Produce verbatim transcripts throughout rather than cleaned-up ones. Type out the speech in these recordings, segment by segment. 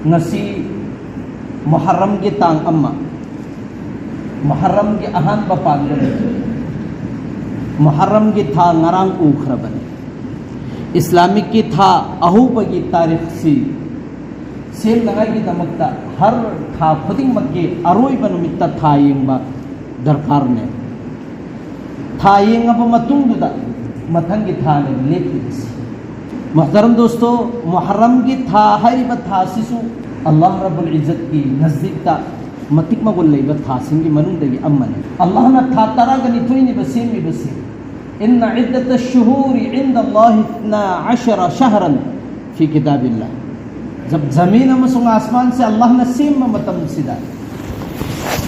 ꯉꯁꯤ ꯃꯨꯍꯔꯝꯒꯤ ꯇꯥꯡ ꯑꯃ, ꯃꯨꯍꯔꯝꯒꯤ ꯑꯍꯥꯟꯕ ꯄꯥꯟꯕꯅꯤ꯫ ꯃꯨꯍꯔꯝꯒꯤ ꯊꯥ ꯉꯔꯥꯡ ꯎꯈ꯭ꯔꯕꯅꯤ꯫ ꯏꯁꯂꯥꯃꯤꯛꯀꯤ ꯊꯥ ꯑꯍꯧꯕꯒꯤ ꯇꯥꯔꯤꯛꯁꯤ ꯁꯦꯝꯅꯉꯥꯏꯒꯤꯗꯃꯛꯇ ꯍꯔ ꯊꯥ ꯈꯨꯗꯤꯡꯃꯛꯀꯤ ꯑꯔꯣꯏꯕ ꯅꯨꯃꯤꯠꯇ ꯊꯥ ꯌꯦꯡꯕ ꯗꯔꯀꯥꯔꯅꯦ꯫ ꯊꯥ ꯌꯦꯡꯉꯕ ꯃꯇꯨꯡꯗꯨꯗ ꯃꯊꯪꯒꯤ ꯊꯥꯅꯦꯕ ꯂꯦꯞꯂꯤꯕꯁꯤ꯫ ꯃꯣꯍꯇꯔꯝ ꯗꯣꯁꯇꯣ, ꯃꯨꯍꯔꯝꯒꯤ ꯊꯥ ꯍꯥꯏꯔꯤꯕ ꯊꯥꯁꯤꯁꯨ ꯑꯜꯂꯥꯍ ꯔꯕꯨꯜ ꯏꯖꯠꯀꯤ ꯅꯖꯗꯤꯛꯇ ꯃꯇꯤꯛ ꯃꯒꯨꯟ ꯂꯩꯕ ꯊꯥꯁꯤꯡꯒꯤ ꯃꯅꯨꯡꯗꯒꯤ ꯑꯃꯅꯤ꯫ ꯑꯜꯂꯥꯍꯅ ꯊꯥ ꯇꯔꯥꯒ ꯅꯤꯊꯣꯏꯅꯤꯕ ꯁꯦꯝꯃꯤꯕꯁꯤ꯫ "ꯏꯟꯅ ꯏꯗꯗ ꯁꯨꯍꯨꯔꯤ ꯏꯟꯗ ꯑꯜꯂꯥꯍꯤ ꯏꯊꯅꯥ ꯑꯁꯔ ꯁꯍꯔꯟ ꯐꯤ ꯀꯤꯇꯥꯕꯤꯜꯂꯥ"꯫ ꯖꯕ ꯖꯃꯤꯟ ꯑꯃꯁꯨꯡ ꯑꯥꯁꯃꯥꯟꯁꯦ ꯑꯜꯂꯥꯍꯅ ꯁꯦꯝꯕ ꯃꯇꯝꯁꯤꯗ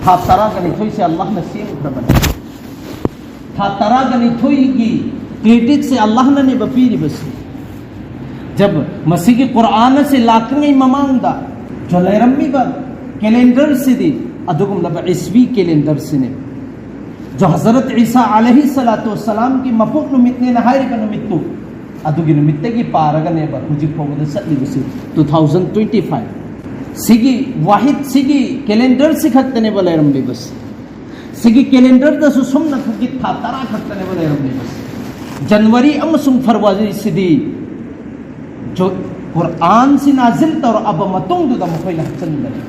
ꯊꯥ ꯇꯔꯥꯒ ꯅꯤꯊꯣꯏꯁꯦ ꯑꯜꯂꯥꯍꯅ ꯁꯦꯝꯈ꯭ꯔꯕꯅꯤ꯫ ꯊꯥ ꯇꯔꯥꯒ ꯅꯤꯊꯣꯏꯒꯤ ꯀ꯭ꯔꯦꯗꯤꯠꯁꯦ ꯑꯜꯂꯥꯍꯅꯅꯦꯕ ꯄꯤꯔꯤꯕꯁꯦ꯫ ꯖꯕ ꯃꯁꯤꯒꯤ ꯀꯨꯔꯥꯟ ꯑꯁꯤ ꯂꯥꯛꯇ꯭ꯔꯤꯉꯩ ꯃꯃꯥꯡꯗ ꯖꯣ ꯂꯩꯔꯝꯃꯤꯕ ꯀꯦꯂꯦꯟꯗꯔꯁꯤꯗꯤ ꯑꯗꯨꯒꯨꯝꯂꯕ ꯏꯁꯋꯤ ꯀꯦꯂꯦꯟꯗꯔꯁꯤꯅꯦ꯫ ꯖꯣ ꯍꯖꯔꯠ ꯏꯁꯥ ꯑꯂꯩꯍꯤ ꯁꯂꯥꯇꯨ ꯋꯁꯁꯂꯥꯝꯒꯤ ꯃꯄꯣꯛ ꯅꯨꯃꯤꯠꯅꯦꯅ ꯍꯥꯏꯔꯤꯕ ꯅꯨꯃꯤꯠꯇꯨ, ꯑꯗꯨꯒꯤ ꯅꯨꯃꯤꯠꯇꯒꯤ ꯄꯥꯔꯒꯅꯦꯕ ꯍꯧꯖꯤꯛ ꯐꯥꯎꯕꯗ ꯆꯠꯂꯤꯕꯁꯤ꯫ Two thousand twenty five ꯁꯤꯒꯤ ꯋꯥꯍꯤꯠ, ꯁꯤꯒꯤ ꯀꯦꯂꯦꯟꯗꯔꯁꯤ ꯈꯛꯇꯅꯦꯕ ꯂꯩꯔꯝꯂꯤꯕꯁꯤ꯫ ꯁꯤꯒꯤ ꯀꯦꯂꯦꯟꯗꯔꯗꯁꯨ ꯁꯨꯝꯅ ꯈꯛꯀꯤ ꯊꯥ ꯇꯔꯥ ꯈꯛꯇꯅꯦꯕ ꯂꯩꯔꯝꯂꯤꯕꯁꯤ꯫ ꯖꯅꯋꯥꯔꯤ ꯑꯃꯁꯨꯡ ꯐꯦꯕ꯭ꯔꯨꯋꯥꯔꯤꯁꯤꯗꯤ ꯖꯣ-, ꯀꯨꯔꯥꯟꯁꯤ ꯅꯥꯖꯤꯜ ꯇꯧꯔꯛꯑꯕ ꯃꯇꯨꯡꯗꯨꯗ ꯃꯈꯣꯏꯅ ꯍꯥꯞꯆꯤꯟꯕꯅꯤ꯫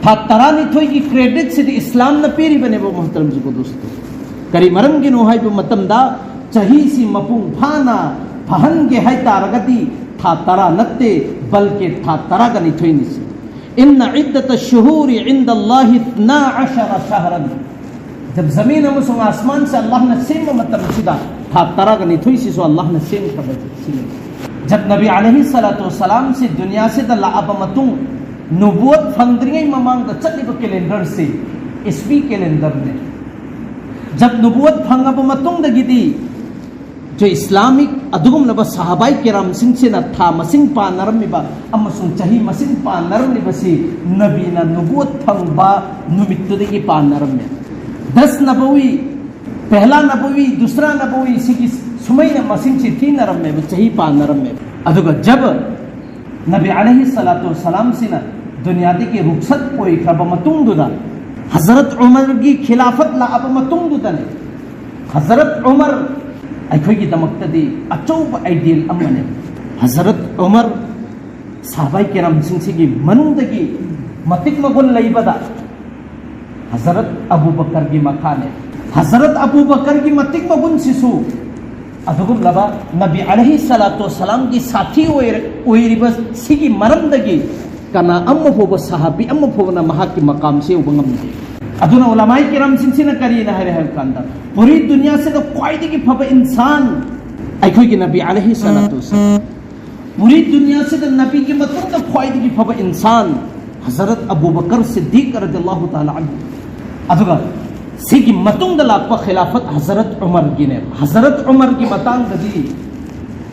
ꯊꯥ ꯇꯔꯥꯅꯤꯊꯣꯏꯒꯤ ꯀ꯭ꯔꯦꯗꯤꯠꯁꯤꯗꯤ ꯏꯁꯂꯥꯝꯅ ꯄꯤꯔꯤꯕꯅꯦꯕ, ꯃꯣꯍꯇꯔꯝ ꯖꯤꯀꯣ ꯗꯣꯁꯇꯣ꯫ ꯀꯔꯤ ꯃꯔꯝꯒꯤꯅꯣ ꯍꯥꯏꯕ ꯃꯇꯝꯗ, ꯆꯍꯤꯁꯤ ꯃꯄꯨꯡ ꯐꯥꯅ ꯐꯍꯟꯒꯦ ꯍꯥꯏ ꯇꯥꯔꯒꯗꯤ ꯊꯥ ꯇꯔꯥ ꯅꯠꯇꯦ, ꯕꯜꯀꯤ ꯊꯥ ꯇꯔꯥꯒ ꯅꯤꯊꯣꯏꯅꯤ ꯁꯤ꯫ "ꯏꯟꯅ ꯏꯗꯗ ꯁꯨꯍꯨꯔꯤ ꯏꯟꯗ ꯑꯜꯂꯥꯍꯤ ꯏꯊꯅꯥ ꯑꯁꯔ ꯁꯍꯔꯟ"꯫ ꯖꯕ ꯖꯃꯤꯟ ꯑꯃꯁꯨꯡ ꯑꯥꯁꯃꯥꯟꯁꯦ ꯑꯜꯂꯥꯍꯅ ꯁꯦꯝꯕ ꯃꯇꯝꯁꯤꯗ ꯊꯥ ꯇꯔꯥꯒ ꯅꯤꯊꯣꯏꯁꯤꯁꯨ ꯑꯜꯂꯥꯍꯅ ꯁꯦꯝꯈ꯭ꯔꯕ ꯁꯤꯅꯤ꯫ ꯖꯕ ꯅꯕꯤ ꯑꯂꯩꯍꯤ ꯁꯂꯥꯇꯨ ꯋꯁꯁꯂꯥꯝꯁꯤ ꯗꯨꯅꯤꯌꯥꯁꯤꯗ ꯂꯥꯛꯑꯕ ꯃꯇꯨꯡ, ꯅꯨꯕꯨꯋꯠ ꯐꯪꯗ꯭ꯔꯤꯉꯩ ꯃꯃꯥꯡꯗ ꯆꯠꯂꯤꯕ ꯀꯦꯂꯦꯟꯗꯔꯁꯤ ꯏꯁꯋꯤ ꯀꯦꯂꯦꯟꯗꯔꯅꯤ꯫ ꯖꯕ ꯅꯨꯕꯨꯋꯠ ꯐꯪꯉꯕ ꯃꯇꯨꯡꯗꯒꯤꯗꯤ ꯖꯣ ꯏꯁꯂꯥꯃꯤꯛ ꯑꯗꯨꯒꯨꯝꯂꯕ ꯁꯍꯥꯕꯥꯏ ꯀꯤꯔꯥꯝꯁꯤꯡꯁꯤꯅ ꯊꯥ ꯃꯁꯤꯡ ꯄꯥꯟꯅꯔꯝꯃꯤꯕ ꯑꯃꯁꯨꯡ ꯆꯍꯤ ꯃꯁꯤꯡ ꯄꯥꯟꯅꯔꯝꯂꯤꯕꯁꯤ ꯅꯕꯤꯅ ꯅꯨꯕꯨꯋꯠ ꯐꯪꯕ ꯅꯨꯃꯤꯠꯇꯨꯗꯒꯤ ꯄꯥꯟꯅꯔꯝꯃꯦ꯫ ꯗꯁ ꯅꯕꯋꯤ, ꯄꯦꯍꯂꯥ ꯅꯕꯋꯤ, ꯗꯨꯁꯔꯥ ꯅꯕꯋꯤ, ꯁꯤꯒꯤ ꯁꯨꯃꯥꯏꯅ ꯃꯁꯤꯡꯁꯤ ꯊꯤꯅꯔꯝꯃꯦꯕ, ꯆꯍꯤ ꯄꯥꯟꯅꯔꯝꯃꯦꯕ꯫ ꯑꯗꯨꯒ ꯖꯕ ꯅꯕꯤ ꯑꯂꯩꯍꯤ ꯁꯂꯥꯇꯨ ꯋꯁꯂꯥꯝꯁꯤꯅ ꯗꯨꯅꯤꯌꯥꯗꯒꯤ ꯔꯨꯛꯁꯠ ꯑꯣꯏꯈ꯭ꯔꯕ ꯃꯇꯨꯡꯗꯨꯗ, ꯍꯖꯔꯠ ꯎꯃꯔꯒꯤ ꯈꯤꯂꯥꯐꯠ ꯂꯥꯛꯑꯕ ꯃꯇꯨꯡꯗꯨꯗꯅꯦ, ꯍꯖꯔꯠ ꯎꯃꯔ ꯑꯩꯈꯣꯏꯒꯤꯗꯃꯛꯇꯗꯤ ꯑꯆꯧꯕ ideal ꯑꯃꯅꯦ꯫ ꯍꯖꯔꯠ ꯎꯃꯔ ꯁꯍꯥꯕꯥꯏ ꯀꯤꯔꯥꯝꯁꯤꯡꯁꯤꯒꯤ ꯃꯅꯨꯡꯗꯒꯤ ꯃꯇꯤꯛ ꯃꯒꯨꯟ ꯂꯩꯕꯗ ꯍꯖꯔꯠ ꯑꯕꯨ ꯕꯀꯔꯒꯤ ꯃꯈꯥꯅꯦ꯫ ꯍꯖꯔꯠ ꯑꯕꯨ ꯕꯀꯔꯒꯤ ꯃꯇꯤꯛ ꯃꯒꯨꯟꯁꯤꯁꯨ ꯑꯗꯨꯒꯨꯝꯂꯕ ꯅꯕꯤ ꯑꯂꯩꯍꯤ ꯁꯂꯥꯇꯨ ꯋꯁꯂꯥꯝꯒꯤ ꯁꯥꯊꯤ ꯑꯣꯏꯔ-, ꯑꯣꯏꯔꯤꯕ ꯁꯤꯒꯤ ꯃꯔꯝꯗꯒꯤ ꯀꯅꯥ ꯑꯃ ꯐꯥꯎꯕ, ꯁꯍꯥꯕꯤ ꯑꯃ ꯐꯥꯎꯕꯅ ꯃꯍꯥꯛꯀꯤ ꯃꯀꯥꯝꯁꯤ ꯌꯧꯕ ꯉꯝꯗꯦ꯫ ꯑꯗꯨꯅ ꯎꯂꯃꯥꯏ ꯀꯤꯔꯥꯝꯁꯤꯡꯁꯤꯅ ꯀꯔꯤꯅ ꯍꯥꯏꯔꯦ ꯍꯥꯏꯕ ꯀꯥꯟꯗ, ꯄꯨꯔꯤ ꯗꯨꯅꯤꯌꯥꯁꯤꯗ ꯈ꯭ꯋꯥꯏꯗꯒꯤ ꯐꯕ ꯏꯟꯁꯥꯟ ꯑꯩꯈꯣꯏꯒꯤ ꯅꯕꯤ ꯑꯂꯩꯍꯤ ꯁꯂꯥꯇꯨ ꯋꯁꯂꯥꯝ꯫ ꯄꯨꯔꯤ ꯗꯨꯅꯤꯌꯥꯁꯤꯗ ꯅꯕꯤꯒꯤ ꯃꯇꯨꯡꯗ ꯈ꯭ꯋꯥꯏꯗꯒꯤ ꯐꯕ ꯏꯟꯁꯥꯟ ꯍꯖꯔꯠ ꯑꯕꯨ ꯕꯀꯔ ꯁꯤꯗꯤꯛ ꯔꯗꯤꯌꯜꯂꯥꯍꯨ ꯇꯥꯂꯥ ꯑꯟꯍꯨ꯫ ꯑꯗꯨꯒ ꯁꯤꯒꯤ ꯃꯇꯨꯡꯗ ꯂꯥꯛꯄ ꯈꯤꯂꯥꯐꯠ ꯍꯖꯔꯠ ꯎꯃꯔꯒꯤꯅꯦ꯫ ꯍꯖꯔꯠ ꯎꯃꯔꯒꯤ ꯃꯇꯥꯡꯗꯗꯤ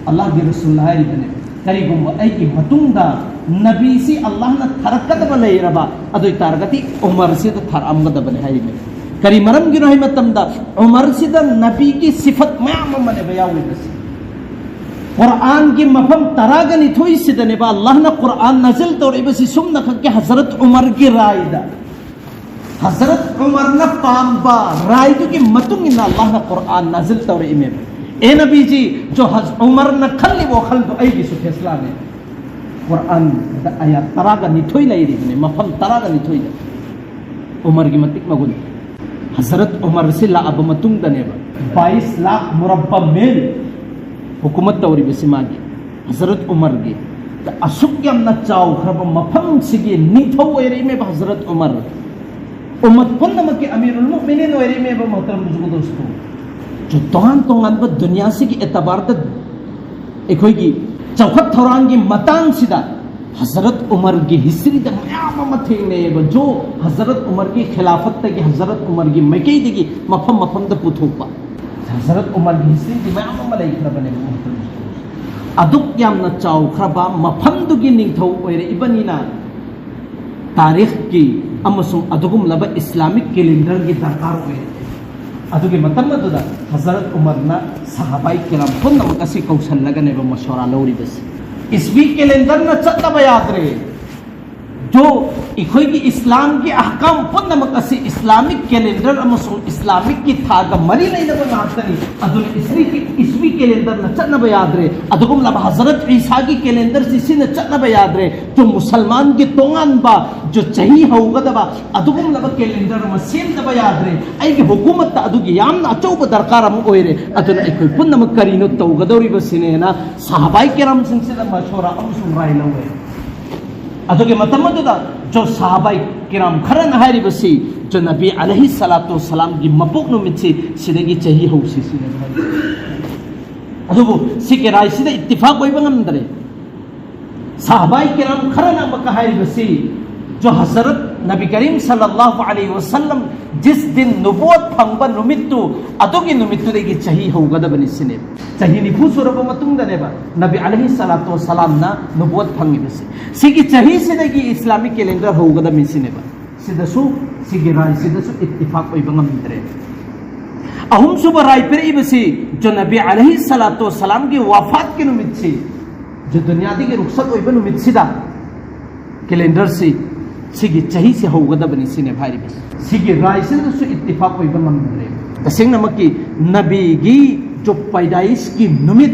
ꯑꯜꯂꯥꯍꯒꯤ ꯔꯁꯨꯜꯅ ꯍꯥꯏꯔꯤꯕꯅꯦ, "ꯀꯔꯤꯒꯨꯝꯕ ꯑꯩꯒꯤ ꯃꯇꯨꯡꯗ ꯅꯕꯤꯁꯤ ꯑꯜꯂꯥꯍꯅ ꯊꯥꯔꯛꯀꯗꯕ ꯂꯩꯔꯕ, ꯑꯗꯨ ꯑꯣꯏ ꯇꯥꯔꯒꯗꯤ ꯎꯃꯔꯁꯤꯗ ꯊꯥꯔꯛꯑꯝꯒꯗꯕꯅꯤ" ꯍꯥꯏꯔꯤꯕꯅꯦ꯫ ꯀꯔꯤ ꯃꯔꯝꯒꯤꯅꯣ ꯍꯥꯏꯕ ꯃꯇꯝꯗ, ꯎꯃꯔꯁꯤꯗ ꯅꯕꯤꯒꯤ ꯁꯤꯐꯠ ꯃꯌꯥꯝ ꯑꯃꯅꯦꯕ ꯌꯥꯎꯔꯤꯕꯁꯤ꯫ ꯀꯨꯔꯥꯟꯒꯤ ꯃꯐꯝ ꯇꯔꯥꯒ ꯅꯤꯊꯣꯏꯁꯤꯗꯅꯦꯕ ꯑꯜꯂꯥꯍꯅ ꯀꯨꯔꯥꯟ ꯅꯥꯖꯤꯜ ꯇꯧꯔꯛꯏꯕꯁꯤ ꯁꯨꯝꯅꯈꯛꯀꯤ ꯍꯖꯔꯠ ꯎꯃꯔꯒꯤ ꯔꯥꯏꯗ꯫ ꯍꯖꯔꯠ ꯎꯃꯔꯅ ꯄꯥꯝꯕ ꯔꯥꯏꯗꯨꯒꯤ ꯃꯇꯨꯡ ꯏꯟꯅ ꯑꯜꯂꯥꯍꯅ ꯀꯨꯔꯥꯟ ꯅꯥꯖꯤꯜ ꯇꯧꯔꯛꯏꯃꯦꯕ꯫ ꯑꯦ ꯅꯕꯤꯖꯤ, ꯖꯣ ꯍꯖ-, ꯎꯃꯔꯅ ꯈꯜꯂꯤꯕ ꯋꯥꯈꯜꯗꯣ ꯑꯩꯒꯤꯁꯨ ꯐꯦꯁꯂꯥꯅꯦ꯫ ꯀꯨꯔꯥꯟꯗ ꯑꯌꯥ ꯇꯔꯥꯒ ꯅꯤꯊꯣꯏ ꯂꯩꯔꯤꯕꯅꯦ, ꯃꯐꯝ ꯇꯔꯥꯒ ꯅꯤꯊꯣꯏꯗ꯫ ꯎꯃꯔꯒꯤ ꯃꯇꯤꯛ ꯃꯒꯨꯟ꯫ ꯍꯖꯔꯠ ꯎꯃꯔꯁꯤ ꯂꯥꯛꯑꯕ ꯃꯇꯨꯡꯗꯅꯦꯕ, ꯕꯥꯏꯁ ꯂꯥꯈ ꯃꯨꯔꯕꯥ ꯃꯤꯜ ꯍꯨꯀꯨꯃꯠ ꯇꯧꯔꯤꯕꯁꯤ ꯃꯥꯒꯤ, ꯍꯖꯔꯠ ꯎꯃꯔꯒꯤ꯫ ꯑꯁꯨꯛ ꯌꯥꯝꯅ ꯆꯥꯎꯈ꯭ꯔꯕ ꯃꯐꯝꯁꯤꯒꯤ ꯅꯤꯡꯊꯧ ꯑꯣꯏꯔꯛꯏꯃꯦꯕ ꯍꯖꯔꯠ ꯎꯃꯔ꯫ ꯎꯝꯃꯠ ꯄꯨꯝꯅꯃꯛꯀꯤ ꯑꯃꯤꯔꯨꯜ ꯃꯨꯑꯃꯤꯅꯤꯟ ꯑꯣꯏꯔꯛꯏꯃꯦꯕ, ꯃꯣꯍꯇꯔꯝ ꯕꯨꯖꯨꯔꯒ ꯗꯣꯁꯇꯣ꯫ ꯇꯣꯉꯥꯟ ꯇꯣꯉꯥꯟꯕ ꯗꯨꯅꯤꯌꯥꯁꯤꯒꯤ ꯑꯦꯇꯕꯥꯔꯗ ꯑꯩꯈꯣꯏꯒꯤ ꯆꯥꯎꯈꯠ ꯊꯧꯔꯥꯡꯒꯤ ꯃꯇꯥꯡꯁꯤꯗ ꯍꯖꯔꯠ ꯎꯃꯔꯒꯤ ꯍꯤꯁꯇ꯭ꯔꯤꯗ ꯃꯌꯥꯝ ꯑꯃ ꯊꯦꯡꯅꯩꯌꯦꯕ꯫ ꯖꯣ ꯍꯖꯔꯠ ꯎꯃꯔꯒꯤ ꯈꯤꯂꯥꯐꯠꯇꯒꯤ, ꯍꯖꯔꯠ ꯎꯃꯔꯒꯤ ꯃꯥꯏꯀꯩꯗꯒꯤ ꯃꯐꯝ ꯃꯐꯝꯗ ꯄꯨꯊꯣꯛꯄ꯫ ꯍꯖꯔꯠ ꯎꯃꯔꯒꯤ ꯍꯤꯁꯇ꯭ꯔꯤꯗꯤ ꯃꯌꯥꯝ ꯑꯃ ꯂꯩꯈ꯭ꯔꯕꯅꯦꯕ꯫ ꯑꯗꯨꯛ ꯌꯥꯝꯅ ꯆꯥꯎꯈ꯭ꯔꯕ ꯃꯐꯝꯗꯨꯒꯤ ꯅꯤꯡꯊꯧ ꯑꯣꯏꯔꯛꯏꯕꯅꯤꯅ, ꯇꯥꯔꯤꯈꯀꯤ ꯑꯃꯁꯨꯡ ꯑꯗꯨꯒꯨꯝꯂꯕ ꯏꯁꯂꯥꯃꯤꯛ ꯀꯦꯂꯦꯟꯗꯔꯒꯤ ꯗꯔꯀꯥꯔ ꯑꯣꯏꯔꯛꯏ꯫ ꯑꯗꯨꯒꯤ ꯃꯇꯝ ꯑꯗꯨꯗ ꯍꯖꯔꯠ ꯎꯃꯔꯅ ꯁꯍꯥꯕꯥꯏ ꯀꯤꯔꯥꯝ ꯄꯨꯝꯅꯃꯛ ꯑꯁꯤ ꯀꯧꯁꯜꯂꯒꯅꯦꯕ ꯃꯁꯣꯔꯥ ꯂꯧꯔꯤꯕꯁꯤ꯫ ꯏꯁꯋꯤ ꯀꯦꯂꯦꯟꯗꯔꯅ ꯆꯠꯅꯕ ꯌꯥꯗ꯭ꯔꯦ꯫ ꯖꯣ, ꯑꯩꯈꯣꯏꯒꯤ ꯏꯁꯂꯥꯝꯒꯤ ꯑꯍꯀꯥꯝ ꯄꯨꯝꯅꯃꯛ ꯑꯁꯤ ꯏꯁꯂꯥꯃꯤꯛ ꯀꯦꯂꯦꯟꯗꯔ ꯑꯃꯁꯨꯡ ꯏꯁꯂꯥꯃꯤꯛꯀꯤ ꯊꯥꯒ ꯃꯔꯤ ꯂꯩꯅꯕ ꯉꯥꯛꯇꯅꯤ꯫ ꯑꯗꯨꯅ ꯏꯁꯂꯤꯒꯤ, ꯏꯁꯋꯤ ꯀꯦꯂꯦꯟꯗꯔꯅ ꯆꯠꯅꯕ ꯌꯥꯗ꯭ꯔꯦ꯫ ꯑꯗꯨꯒꯨꯝꯂꯕ ꯍꯖꯔꯠ ꯏꯁꯥꯒꯤ ꯀꯦꯂꯦꯟꯗꯔꯁꯤ ꯁꯤꯅ ꯆꯠꯅꯕ ꯌꯥꯗ꯭ꯔꯦ꯫ ꯖꯣ, ꯃꯨꯁꯜꯃꯥꯟꯒꯤ ꯇꯣꯉꯥꯟꯕ ꯖꯣ ꯆꯍꯤ ꯍꯧꯒꯗꯕ ꯑꯗꯨꯒꯨꯝꯂꯕ ꯀꯦꯂꯦꯟꯗꯔ ꯑꯃ ꯁꯦꯝꯗꯕ ꯌꯥꯗ꯭ꯔꯦ꯫ ꯑꯩꯒꯤ ꯍꯨꯀꯨꯃꯠꯇ ꯑꯗꯨꯒꯤ ꯌꯥꯝꯅ ꯑꯆꯧꯕ ꯗꯔꯀꯥꯔ ꯑꯃ ꯑꯣꯏꯔꯦ꯫ ꯑꯗꯨꯅ ꯑꯩꯈꯣꯏ ꯄꯨꯝꯅꯃꯛ ꯀꯔꯤꯅꯣ ꯇꯧꯒꯗꯧꯔꯤꯕꯁꯤꯅꯦꯅ ꯁꯍꯥꯕꯥꯏ ꯀꯤꯔꯥꯝꯁꯤꯡꯁꯤꯗ ꯃꯁꯣꯔꯥ ꯑꯃꯁꯨꯡ ꯔꯥꯏ ꯂꯧꯔꯦ꯫ ꯑꯗꯨꯒꯤ ꯃꯇꯝ ꯑꯗꯨꯗ ꯖꯣ ꯁꯍꯥꯕꯥꯏ ꯀꯤꯔꯥꯝ ꯈꯔꯅ ꯍꯥꯏꯔꯤꯕꯁꯤ, ꯖꯣ ꯅꯕꯤ ꯑꯂꯩꯍꯤ ꯁꯂꯥꯇꯨ ꯁꯂꯥꯝꯒꯤ ꯃꯄꯣꯛ ꯅꯨꯃꯤꯠꯁꯤ ꯁꯤꯗꯒꯤ ꯆꯍꯤ ꯍꯧꯁꯤ ꯁꯤꯅꯦꯕ ꯍꯥꯏꯔꯤꯁꯦ꯫ ꯑꯗꯨꯕꯨ ꯁꯤꯒꯤ ꯔꯥꯏꯁꯤꯗ ꯏꯠꯇꯤꯐꯥꯛ ꯑꯣꯏꯕ ꯉꯝꯗ꯭ꯔꯦ꯫ ꯁꯍꯥꯕꯥꯏ ꯀꯤꯔꯥꯝ ꯈꯔꯅ ꯑꯃꯨꯛꯀ ꯍꯥꯏꯔꯤꯕꯁꯤ, ꯖꯣ ꯍꯖꯔꯠ ꯅꯕꯤ ꯀꯔꯤꯝ ꯁꯜꯂꯜꯂꯥꯍꯨ ꯑꯂꯩꯍꯤ ꯋꯁꯜꯂꯝ ꯖꯤꯁ ꯗꯤꯟ ꯅꯨꯕꯨꯋꯠ ꯐꯪꯕ ꯅꯨꯃꯤꯠꯇꯨ, ꯑꯗꯨꯒꯤ ꯅꯨꯃꯤꯠꯇꯨꯗꯒꯤ ꯆꯍꯤ ꯍꯧꯒꯗꯕꯅꯤ ꯁꯤꯅꯦꯕ꯫ ꯆꯍꯤ ꯅꯤꯐꯨ ꯁꯨꯔꯕ ꯃꯇꯨꯡꯗꯅꯦꯕ ꯅꯕꯤ ꯑꯂꯩꯍꯤ ꯁꯂꯥꯇꯨ ꯋꯁꯂꯥꯝꯅ ꯅꯨꯕꯨꯋꯠ ꯐꯪꯉꯤꯕꯁꯤ꯫ ꯁꯤꯒꯤ ꯆꯍꯤꯁꯤꯗꯒꯤ ꯏꯁꯂꯥꯃꯤꯛ ꯀꯦꯂꯦꯟꯗꯔ ꯍꯧꯒꯗꯕꯅꯤ ꯁꯤꯅꯦꯕ꯫ ꯁꯤꯗꯁꯨ, ꯁꯤꯒꯤ ꯔꯥꯏꯁꯤꯗꯁꯨ ꯏꯠꯇꯤꯐꯥꯛ ꯑꯣꯏꯕ ꯉꯝꯗ꯭ꯔꯦ꯫ ꯑꯍꯨꯝꯁꯨꯕ ꯔꯥꯏ ꯄꯤꯔꯛꯏꯕꯁꯤ, ꯖꯣ ꯅꯕꯤ ꯑꯂꯩꯍꯤ ꯁꯂꯥꯇꯨ ꯋꯁꯂꯥꯝꯒꯤ ꯋꯥꯐꯥꯠꯀꯤ ꯅꯨꯃꯤꯠꯁꯤ, ꯖꯣ ꯗꯨꯅꯤꯌꯥꯗꯒꯤ ꯔꯨꯈꯁꯠ ꯑꯣꯏꯕ ꯅꯨꯃꯤꯠꯁꯤꯗ ꯀꯦꯂꯦꯟꯗꯔꯁꯤ, ꯁꯤꯒꯤ ꯆꯍꯤꯁꯤ ꯍꯧꯒꯗꯕꯅꯤ ꯁꯤꯅꯦꯕ ꯍꯥꯏꯔꯤꯕꯁꯤ꯫ ꯁꯤꯒꯤ ꯔꯥꯏꯁꯤꯗꯁꯨ ꯏꯠꯇꯤꯐꯥꯛ ꯑꯣꯏꯕ ꯉꯝꯗ꯭ꯔꯦ꯫ ꯇꯁꯦꯡꯅꯃꯛꯀꯤ ꯅꯕꯤꯒꯤ ꯖꯣ ꯄꯩꯗꯥꯏꯁꯀꯤ ꯅꯨꯃꯤꯠ,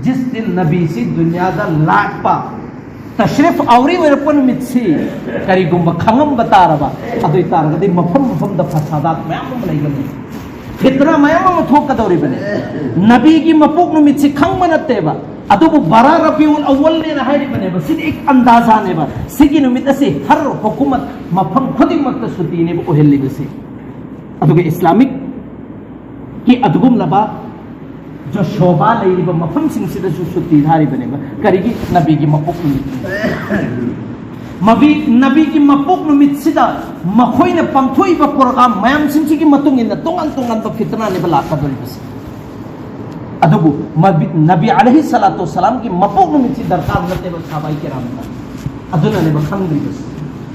ꯖꯤꯁ ꯗꯤꯟ ꯅꯕꯤꯁꯤ ꯗꯨꯅꯤꯌꯥꯗ ꯂꯥꯛꯄ, ꯇꯁ꯭ꯔꯤꯐ ꯑꯥꯎꯔꯤ ꯑꯣꯏꯔꯛꯄ ꯅꯨꯃꯤꯠꯁꯤ ꯀꯔꯤꯒꯨꯝꯕ ꯈꯪꯉꯝꯕ ꯇꯥꯔꯕ, ꯑꯗꯨ ꯑꯣꯏ ꯇꯥꯔꯒꯗꯤ ꯃꯐꯝ ꯃꯐꯝꯗ ꯐꯁꯥꯗꯥꯠ ꯃꯌꯥꯝ ꯑꯃ ꯂꯩꯒꯅꯤ, ꯐꯤꯠꯅꯥ ꯃꯌꯥꯝ ꯑꯃ ꯊꯣꯛꯀꯗꯧꯔꯤꯕꯅꯤ꯫ ꯅꯕꯤꯒꯤ ꯃꯄꯣꯛ ꯅꯨꯃꯤꯠꯁꯤ ꯈꯪꯕ ꯅꯠꯇꯦꯕ, ꯑꯗꯨꯕꯨ ꯕꯥꯔꯥ ꯔꯕꯤꯎꯜ ꯑꯋꯜꯅꯦꯅ ꯍꯥꯏꯔꯤꯕꯅꯦꯕ꯫ ꯁꯤꯗꯤ ꯑꯦꯛ ꯑꯟꯗꯥꯖꯥꯅꯦꯕ꯫ ꯁꯤꯒꯤ ꯅꯨꯃꯤꯠ ꯑꯁꯤ ꯍꯔ ꯍꯨꯀꯨꯃꯠ ꯃꯐꯝ ꯈꯨꯗꯤꯡꯃꯛꯇ ꯁꯨꯇꯤꯅꯦꯕ ꯑꯣꯏꯍꯜꯂꯤꯕꯁꯤ꯫ ꯑꯗꯨꯒ ꯏꯁꯂꯥꯃꯤꯛꯀꯤ ꯑꯗꯨꯒꯨꯝꯂꯕ ꯖꯣ ꯁꯣꯕꯥ ꯂꯩꯔꯤꯕ ꯃꯐꯝꯁꯤꯡꯁꯤꯗꯁꯨ ꯁꯨꯇꯤ ꯊꯥꯔꯤꯕꯅꯦꯕ꯫ ꯀꯔꯤꯒꯤ? ꯅꯕꯤꯒꯤ ꯃꯄꯣꯛ ꯅꯨꯃꯤꯠ꯫ ꯃꯕꯤ-, ꯅꯕꯤꯒꯤ ꯃꯄꯣꯛ ꯅꯨꯃꯤꯠꯁꯤꯗ ꯃꯈꯣꯏꯅ ꯄꯥꯡꯊꯣꯛꯏꯕ ꯄ꯭ꯔꯣꯒ꯭ꯔꯥꯝ ꯃꯌꯥꯝꯁꯤꯡꯁꯤꯒꯤ ꯃꯇꯨꯡ ꯏꯟꯅ ꯇꯣꯉꯥꯟ ꯇꯣꯉꯥꯟꯕ ꯐꯤꯇꯅꯥꯅꯦꯕ ꯂꯥꯛꯀꯗꯧꯔꯤꯕꯁꯦ꯫ ꯑꯗꯨꯕꯨ ꯃꯕꯤ-, ꯅꯕꯤ ꯑꯂꯩꯍꯤ ꯁꯂꯥꯇꯨ ꯁꯂꯥꯝꯒꯤ ꯃꯄꯣꯛ ꯅꯨꯃꯤꯠꯁꯤ ꯗꯔꯀꯥꯔ ꯅꯠꯇꯦꯕ ꯁꯍꯥꯕꯥꯏ ꯀꯤꯔꯥꯝꯗ꯫ ꯑꯗꯨꯅꯅꯦꯕ ꯈꯪꯗ꯭ꯔꯤꯕꯁꯤ꯫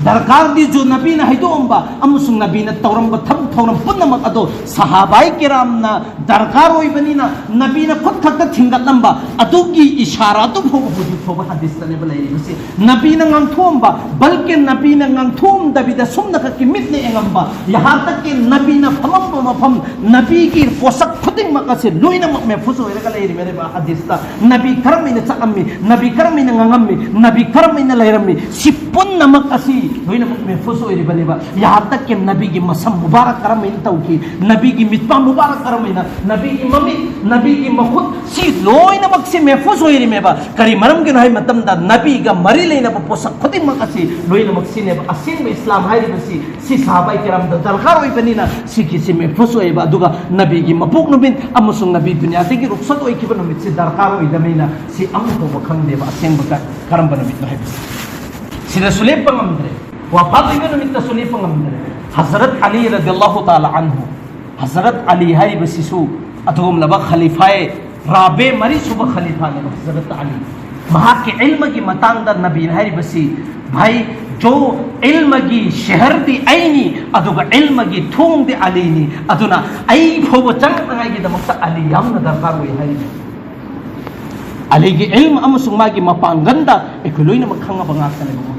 ꯗꯔꯀꯥꯔꯗꯤ ꯖꯨ ꯅꯕꯤꯅ ꯍꯥꯏꯗꯣꯛꯑꯝꯕ ꯑꯃꯁꯨꯡ ꯅꯕꯤꯅ ꯇꯧꯔꯝꯕ ꯊꯕꯛ ꯊꯧꯔꯝ ꯄꯨꯝꯅꯃꯛ ꯑꯗꯣ ꯁꯍꯥꯕꯥꯏ ꯀꯤꯔꯥꯝꯅ ꯗꯔꯀꯥꯔ ꯑꯣꯏꯕꯅꯤꯅ ꯅꯕꯤꯅ ꯈꯨꯠ ꯈꯛꯇ ꯊꯤꯡꯒꯠꯂꯝꯕ ꯑꯗꯨꯒꯤ ꯏꯁꯥꯔꯥ ꯑꯗꯨ ꯐꯥꯎꯕ ꯍꯧꯖꯤꯛ ꯐꯥꯎꯕ ꯍꯗꯤꯁꯇꯅꯦꯕ ꯂꯩꯔꯤꯕꯁꯤ꯫ ꯅꯕꯤꯅ ꯉꯥꯡꯊꯣꯛꯑꯝꯕ, ꯕꯜꯀꯤ ꯅꯕꯤꯅ ꯉꯥꯡꯊꯣꯛꯑꯝꯗꯕꯤꯗ ꯁꯨꯝꯅ ꯈꯛꯀꯤ ꯃꯤꯠꯅ ꯌꯦꯡꯉꯝꯕ, ꯌꯍꯥꯟ ꯇꯛꯀꯤ ꯅꯕꯤꯅ ꯐꯝꯃꯝꯕ ꯃꯐꯝ, ꯅꯕꯤꯒꯤ ꯄꯣꯠꯁꯛ ꯈꯨꯗꯤꯡꯃꯛ ꯑꯁꯤ ꯂꯣꯏꯅꯃꯛ ꯃꯦꯐꯨꯁ ꯑꯣꯏꯔꯒ ꯂꯩꯔꯤꯕꯅꯦꯕ ꯍꯗꯤꯁꯇ꯫ ꯅꯕꯤ ꯀꯔꯝꯍꯥꯏꯅ ꯆꯠꯂꯝꯃꯤ, ꯅꯕꯤ ꯀꯔꯝꯍꯥꯏꯅ ꯉꯥꯡꯉꯝꯃꯤ, ꯅꯕꯤ ꯀꯔꯝꯍꯥꯏꯅ ꯂꯩꯔꯝꯃꯤ, ꯁꯤ ꯄꯨꯝꯅꯃꯛ ꯑꯁꯤ ꯂꯣꯏꯅꯃꯛ ꯃꯦꯐꯨꯁ ꯑꯣꯏꯔꯤꯕꯅꯦꯕ꯫ ꯌꯍꯥꯟ ꯇꯛꯀꯤ ꯅꯕꯤꯒꯤ ꯃꯁꯝ ꯃꯨꯕꯥꯔꯛ ꯀꯔꯝꯍꯥꯏꯅ ꯇꯧꯈꯤ, ꯅꯕꯤꯒꯤ ꯃꯤꯠꯄꯥ ꯃꯨꯕꯥꯔꯛ ꯀꯔꯝꯍꯥꯏꯅ, ꯅꯕꯤꯒꯤ ꯃꯃꯤꯠ, ꯅꯕꯤꯒꯤ ꯃꯈꯨꯠ, ꯁꯤ ꯂꯣꯏꯅꯃꯛꯁꯤ ꯃꯦꯐꯨꯁ ꯑꯣꯏꯔꯤꯃꯦꯕ꯫ ꯀꯔꯤ ꯃꯔꯝꯒꯤꯅꯣ ꯍꯥꯏꯕ ꯃꯇꯝꯗ ꯅꯕꯤꯒ ꯃꯔꯤ ꯂꯩꯅꯕ ꯄꯣꯠꯁꯛ ꯈꯨꯗꯤꯡꯃꯛ ꯑꯁꯤ ꯂꯣꯏꯅꯃꯛ ꯁꯤꯅꯦꯕ꯫ ꯑꯁꯦꯡꯕ ꯏꯁꯂꯥꯝ ꯍꯥꯏꯔꯤꯕꯁꯤ ꯁꯤ ꯁꯍꯥꯕꯥꯏ ꯀꯤꯔꯥꯝꯗ ꯗꯔꯀꯥꯔ ꯑꯣꯏꯕꯅꯤꯅ ꯁꯤꯒꯤꯁꯤ ꯃꯦꯐꯨꯁ ꯑꯣꯏꯌꯦꯕ꯫ ꯑꯗꯨꯒ ꯅꯕꯤꯒꯤ ꯃꯄꯣꯛ ꯅꯨꯃꯤꯠ ꯑꯃꯁꯨꯡ ꯅꯕꯤ ꯗꯨꯅꯤꯌꯥꯗꯒꯤ ꯔꯨꯛꯁꯠ ꯑꯣꯏꯈꯤꯕ ꯅꯨꯃꯤꯠꯁꯤ ꯗꯔꯀꯥꯔ ꯑꯣꯏꯗꯕꯅꯤꯅ ꯁꯤ ꯑꯃꯐꯥꯎꯕ ꯈꯪꯗꯦꯕ ꯑꯁꯦꯡꯕ ꯀ-, ꯀꯔꯝꯕ ꯅꯨꯃꯤꯠꯅꯣ ꯍꯥꯏꯕꯁꯤ꯫ ꯁꯤꯗꯁꯨ ꯂꯦꯞꯄ ꯉꯝꯗ꯭ꯔꯦ, ꯋꯥꯐꯥꯠ ꯑꯣꯏꯕ ꯅꯨꯃꯤꯠꯇꯁꯨ ꯂꯦꯞꯄ ꯉꯝꯗ꯭ꯔꯦ꯫ ꯍꯖꯔꯠ ꯑꯂꯤ ꯔꯗꯤꯌꯜꯂꯥꯍꯨ ꯇꯥꯂꯥ ꯑꯟꯍꯨ, ꯍꯖꯔꯠ ꯑꯂꯤ ꯍꯥꯏꯔꯤꯕꯁꯤꯁꯨ ꯑꯗꯨꯒꯨꯝꯂꯕ ꯈꯂꯤꯐꯥꯏ ꯔꯥꯕꯦ ꯃꯔꯤꯁꯨꯕ ꯈꯂꯤꯐꯥꯅꯦꯕ ꯍꯖꯔꯠ ꯑꯂꯤ꯫ ꯃꯍꯥꯛꯀꯤ ꯏꯜꯃꯒꯤ ꯃꯇꯥꯡꯗ ꯅꯕꯤꯅ ꯍꯥꯏꯔꯤꯕꯁꯤ, "ꯚꯥꯏ, ꯖꯣ ꯏꯜꯃꯒꯤ ꯁꯦꯍꯔꯗꯤ ꯑꯩꯅꯤ, ꯑꯗꯨꯒ ꯏꯜꯃꯒꯤ ꯊꯣꯡꯗꯤ ꯑꯂꯤꯅꯤ, ꯑꯗꯨꯅ ꯑꯩ ꯐꯥꯎꯕ ꯆꯪꯉꯛꯅꯉꯥꯏꯒꯤꯗꯃꯛꯇ ꯑꯂꯤ ꯌꯥꯝꯅ ꯗꯔꯀꯥꯔ ꯑꯣꯏ" ꯍꯥꯏꯔꯤꯕ꯫ ꯑꯂꯤꯒꯤ ꯏꯜꯝ ꯑꯃꯁꯨꯡ ꯃꯥꯒꯤ ꯃꯄꯥꯡꯒꯜꯗ ꯑꯩꯈꯣꯏ ꯂꯣꯏꯅꯃꯛ ꯈꯪꯉꯕ ꯉꯥꯛꯇꯅꯦꯕ꯫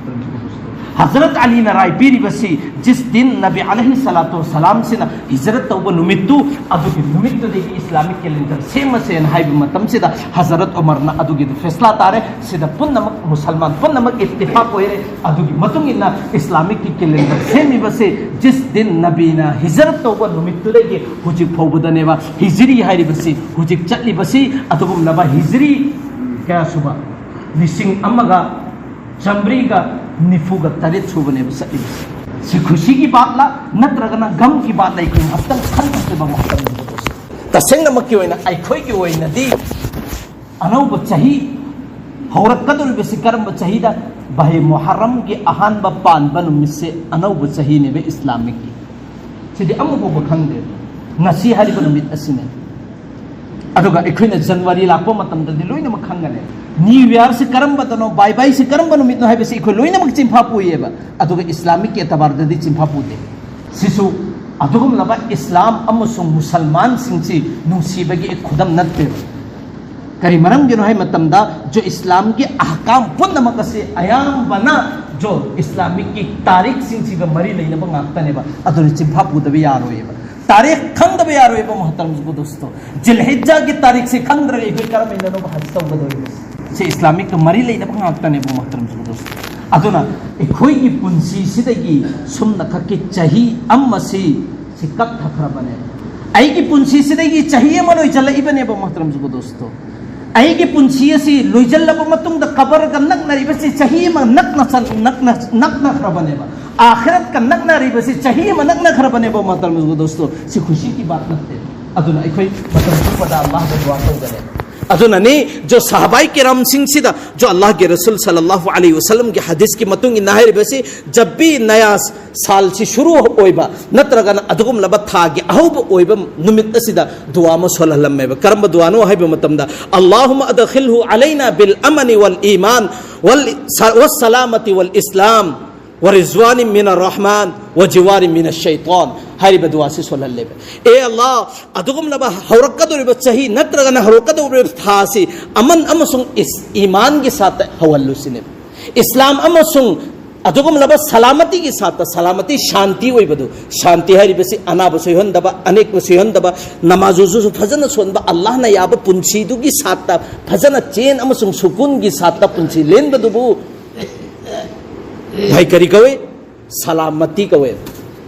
ꯍꯖꯔꯠ ꯑꯂꯤꯅ ꯔꯥꯏ ꯄꯤꯔꯤꯕꯁꯤ, ꯖꯤꯁ ꯗꯤꯟ ꯅꯕꯤ ꯑꯂꯩꯍꯤ ꯁꯂꯥꯇꯨ ꯋꯁꯂꯥꯝꯁꯤꯅ ꯍꯤꯖꯔꯠ ꯇꯧꯕ ꯅꯨꯃꯤꯠꯇꯨ, ꯑꯗꯨꯒꯤ ꯅꯨꯃꯤꯠꯇꯨꯗꯒꯤ ꯏꯁꯂꯥꯃꯤꯛ ꯀꯦꯂꯦꯟꯗꯔ ꯁꯦꯝꯃꯁꯦꯅ ꯍꯥꯏꯕ ꯃꯇꯝꯁꯤꯗ ꯍꯖꯔꯠ ꯎꯃꯔꯅ ꯑꯗꯨꯒꯤꯗꯨ ꯐꯦꯁꯂꯥ ꯇꯥꯔꯦ꯫ ꯁꯤꯗ ꯄꯨꯝꯅꯃꯛ, ꯃꯨꯁꯜꯃꯥꯟ ꯄꯨꯝꯅꯃꯛ ꯏꯠꯇꯤꯐꯥꯛ ꯑꯣꯏꯔꯦ꯫ ꯑꯗꯨꯒꯤ ꯃꯇꯨꯡ ꯏꯟꯅ ꯏꯁꯂꯥꯃꯤꯛꯀꯤ ꯀꯦꯂꯦꯟꯗꯔ ꯁꯦꯝꯃꯤꯕꯁꯦ ꯖꯤꯁ ꯗꯤꯟ ꯅꯕꯤꯅ ꯍꯤꯖꯔꯠ ꯇꯧꯕ ꯅꯨꯃꯤꯠꯇꯨꯗꯒꯤ ꯍꯧꯖꯤꯛ ꯐꯥꯎꯕꯗꯅꯦꯕ꯫ ꯍꯤꯖꯔꯤ ꯍꯥꯏꯔꯤꯕꯁꯤ ꯍꯧꯖꯤꯛ ꯆꯠꯂꯤꯕꯁꯤ ꯑꯗꯨꯒꯨꯝꯂꯕ ꯍꯤꯖꯔꯤ ꯀꯌꯥ ꯁꯨꯕ? ꯂꯤꯁꯤꯡ ꯑꯃꯒ ꯆꯥꯃꯔꯤꯒ ꯅꯤꯐꯨꯒ ꯇꯔꯦꯠ ꯁꯨꯕꯅꯦꯕ ꯆꯠꯂꯤꯕꯁꯦ꯫ ꯁꯤ ꯈꯨꯁꯤꯒꯤ ꯕꯥꯠꯂ ꯅꯠꯇ꯭ꯔꯒꯅ ꯒꯝꯒꯤ ꯕꯥꯠꯂ? ꯑꯩꯈꯣꯏ ꯉꯥꯛꯇꯪ ꯈꯟꯊꯁꯦꯕ ꯉꯥꯛꯇꯪ꯫ ꯇꯁꯦꯡꯅꯃꯛꯀꯤ ꯑꯣꯏꯅ ꯑꯩꯈꯣꯏꯒꯤ ꯑꯣꯏꯅꯗꯤ ꯑꯅꯧꯕ ꯆꯍꯤ ꯍꯧꯔꯛꯀꯗꯧꯔꯤꯕꯁꯤ ꯀꯔꯝꯕ ꯆꯍꯤꯗ? ꯚꯥꯏ, ꯃꯨꯍꯔꯝꯒꯤ ꯑꯍꯥꯟꯕ ꯄꯥꯟꯕ ꯅꯨꯃꯤꯠꯁꯦ ꯑꯅꯧꯕ ꯆꯍꯤꯅꯦꯕ ꯏꯁꯂꯥꯃꯤꯛꯀꯤ꯫ ꯁꯤꯗꯤ ꯑꯃꯐꯥꯎꯕ ꯈꯪꯗꯦ꯫ ꯉꯁꯤ ꯍꯥꯏꯔꯤꯕ ꯅꯨꯃꯤꯠ ꯑꯁꯤꯅꯦ꯫ ꯑꯗꯨꯒ ꯑꯩꯈꯣꯏꯅ ꯖꯅꯋꯥꯔꯤ ꯂꯥꯛꯄ ꯃꯇꯝꯗꯗꯤ ꯂꯣꯏꯅꯃꯛ ꯈꯪꯒꯅꯤ꯫ ꯅ꯭ꯌꯨ ꯌꯥꯔꯁꯤ ꯀꯔꯝꯕꯗꯅꯣ, ꯕꯥꯏ ꯕꯥꯏꯁꯤ ꯀꯔꯝꯕ ꯅꯨꯃꯤꯠꯅꯣ ꯍꯥꯏꯕꯁꯤ ꯑꯩꯈꯣꯏ ꯂꯣꯏꯅꯃꯛ ꯆꯤꯟꯐꯥ ꯄꯨꯏꯌꯦꯕ꯫ ꯑꯗꯨꯒ ꯏꯁꯂꯥꯃꯤꯛꯀꯤ ꯑꯦꯇꯕꯥꯔꯗꯗꯤ ꯆꯤꯟꯐꯥ ꯄꯨꯗꯦ꯫ ꯁꯤꯁꯨ ꯑꯗꯨꯒꯨꯝꯂꯕ ꯏꯁꯂꯥꯝ ꯑꯃꯁꯨꯡ ꯃꯨꯁꯜꯃꯥꯟꯁꯤꯡꯁꯤ ꯅꯨꯡꯁꯤꯕꯒꯤ ꯈꯨꯗꯝ ꯅꯠꯇꯦꯕ꯫ ꯀꯔꯤ ꯃꯔꯝꯒꯤꯅꯣ ꯍꯥꯏꯕ ꯃꯇꯝꯗ, ꯖꯣ ꯏꯁꯂꯥꯝꯒꯤ ꯑꯍꯀꯥꯝ ꯄꯨꯝꯅꯃꯛ ꯑꯁꯤ ꯑꯌꯥꯝꯕꯅ ꯖꯣ ꯏꯁꯂꯥꯃꯤꯛꯀꯤ ꯇꯥꯔꯤꯛꯁꯤꯡꯁꯤꯒ ꯃꯔꯤ ꯂꯩꯅꯕ ꯉꯥꯛꯇꯅꯦꯕ꯫ ꯑꯗꯨꯅ ꯆꯤꯟꯐꯥ ꯄꯨꯗꯕ ꯌꯥꯔꯣꯏꯌꯦꯕ꯫ ꯇꯥꯔꯤꯛ ꯈꯪꯗꯕ ꯌꯥꯔꯣꯏꯕ, ꯃꯣꯍꯇꯔꯝ ꯗꯣꯁꯇꯣ꯫ ꯖꯤꯜꯍꯤꯖꯥꯒꯤ ꯇꯥꯔꯤꯛꯁꯤ ꯈꯪꯗ꯭ꯔꯒ ꯑꯩꯈꯣꯏ ꯀꯔꯝꯍꯥꯏꯅꯅꯣꯕ ꯍꯖ ꯇꯧꯒꯗꯧꯔꯤꯕꯁꯦ? ꯁꯤ ꯏꯁꯂꯥꯃꯤꯛꯀ ꯃꯔꯤ ꯂꯩꯅꯕ ꯉꯥꯛꯇꯅꯦꯕ, ꯃꯣꯍꯇꯔꯝ ꯗꯣꯁꯇꯣ꯫ ꯑꯗꯨꯅ ꯑꯩꯈꯣꯏꯒꯤ ꯄꯨꯟꯁꯤꯁꯤꯗꯒꯤ ꯁꯨꯝꯅ ꯈꯛꯀꯤ ꯆꯍꯤ ꯑꯃꯁꯤ ꯁꯤ ꯀꯛꯊꯈ꯭ꯔꯕꯅꯦ꯫ ꯑꯩꯒꯤ ꯄꯨꯟꯁꯤꯁꯤꯗꯒꯤ ꯆꯍꯤ ꯑꯃ ꯂꯣꯏꯁꯤꯜꯂꯛꯏꯕꯅꯦꯕ, ꯃꯣꯍꯇꯔꯝ ꯗꯣꯁꯇꯣ꯫ ꯑꯩꯒꯤ ꯄꯨꯟꯁꯤ ꯑꯁꯤ ꯂꯣꯏꯁꯤꯜꯂꯕ ꯃꯇꯨꯡꯗ ꯀꯕꯔꯒ ꯅꯛꯅꯔꯤꯕꯁꯤ ꯆꯍꯤ ꯑꯃ ꯅꯛꯅ ꯆꯠ-, ꯅꯛꯅ, ꯅꯛꯅꯈ꯭ꯔꯕꯅꯦꯕ꯫ ꯑꯥꯈꯤꯔꯠꯀ ꯅꯛꯅꯔꯤꯕꯁꯤ ꯆꯍꯤ ꯑꯃ ꯅꯛꯅꯈ꯭ꯔꯕꯅꯦꯕ, ꯃꯣꯍꯇꯔꯝ ꯗꯣꯁꯇꯣ꯫ ꯁꯤ ꯈꯨꯁꯤꯒꯤ ꯕꯥꯠ ꯅꯠꯇꯦ꯫ ꯑꯗꯨꯅ ꯑꯩꯈꯣꯏ ꯃꯇꯝ ꯆꯨꯞꯄꯗ ꯑꯜꯂꯥꯍꯗ ꯗꯨꯋꯥ ꯇꯧꯒꯅꯦꯕ꯫ ꯑꯗꯨꯅꯅꯤ ꯖꯣ ꯁꯍꯥꯕꯥꯏ ꯀꯤꯔꯥꯝꯁꯤꯡꯁꯤꯗ ꯖꯣ ꯑꯜꯂꯥꯍꯒꯤ ꯔꯁꯨꯜ ꯁꯜꯂꯜꯂꯥꯍꯨ ꯑꯂꯩꯍꯤ ꯋꯁꯜꯂꯝꯒꯤ ꯍꯗꯤꯁꯀꯤ ꯃꯇꯨꯡ ꯏꯟꯅ ꯍꯥꯏꯔꯤꯕꯁꯤ, ꯖꯕ ꯚꯤ ꯅꯌꯥ ꯁꯥꯜꯁꯤ ꯁꯨꯔꯨ ꯑꯣꯏꯕ ꯅꯠꯇ꯭ꯔꯒꯅ ꯑꯗꯨꯒꯨꯝꯂꯕ ꯊꯥꯒꯤ ꯑꯍꯧꯕ ꯑꯣꯏꯕ ꯅꯨꯃꯤꯠ ꯑꯁꯤꯗ ꯗꯨꯋꯥ ꯑꯃ ꯁꯣꯜꯍꯜꯂꯝꯃꯦꯕ꯫ ꯀꯔꯝꯕ ꯗꯨꯋꯥꯅꯣ ꯍꯥꯏꯕ ꯃꯇꯝꯗ, "اللهم أدخله علينا بالأمن والإيمان وال-، والسلامة والإسلام ورضوان من الرحمن وجوار من الشيطان" ꯍꯥꯏꯔꯤꯕ ꯗꯨꯋꯥꯁꯤ ꯁꯣꯜꯍꯜꯂꯦꯕ꯫ ꯑꯦ ꯑꯜꯂꯥ, ꯑꯗꯨꯒꯨꯝꯂꯕ ꯍꯧꯔꯛꯀꯗꯧꯔꯤꯕ ꯆꯍꯤ ꯅꯠꯇ꯭ꯔꯒꯅ ꯍꯧꯔꯛꯀꯗꯧꯔꯤꯕ ꯊꯥ ꯑꯁꯤ ꯑꯃꯟ ꯑꯃꯁꯨꯡ ꯏꯁ-, ꯏꯃꯥꯟꯒꯤ ꯁꯥꯠꯇ ꯍꯧꯍꯜꯂꯨ ꯁꯤꯅꯦꯕ꯫ ꯏꯁꯂꯥꯝ ꯑꯃꯁꯨꯡ ꯑꯗꯨꯒꯨꯝꯂꯕ ꯁꯂꯥꯃꯇꯤꯒꯤ ꯁꯥꯠꯇ, ꯁꯂꯥꯃꯇꯤ ꯁꯥꯟꯇꯤ ꯑꯣꯏꯕꯗꯨ, ꯁꯥꯟꯇꯤ ꯍꯥꯏꯔꯤꯕꯁꯤ ꯑꯅꯥꯕ ꯁꯣꯏꯍꯟꯗꯕ, ꯑꯅꯦꯛꯄ ꯁꯣꯏꯍꯟꯗꯕ, ꯅꯃꯥꯖꯨꯁꯨ ꯐꯖꯅ ꯁꯣꯟꯕ, ꯑꯜꯂꯥꯍꯅ ꯌꯥꯕ ꯄꯨꯟꯁꯤꯗꯨꯒꯤ ꯁꯥꯠꯇ ꯐꯖꯅ ꯆꯦꯟ ꯑꯃꯁꯨꯡ ꯁꯨꯀꯨꯟꯒꯤ ꯁꯥꯠꯇ ꯄꯨꯟꯁꯤ ꯂꯦꯟꯕꯗꯨꯕꯨ ꯚꯥꯏ ꯀꯔꯤ ꯀꯧꯏ? ꯁꯂꯥꯃꯇꯤ ꯀꯧꯋꯦ꯫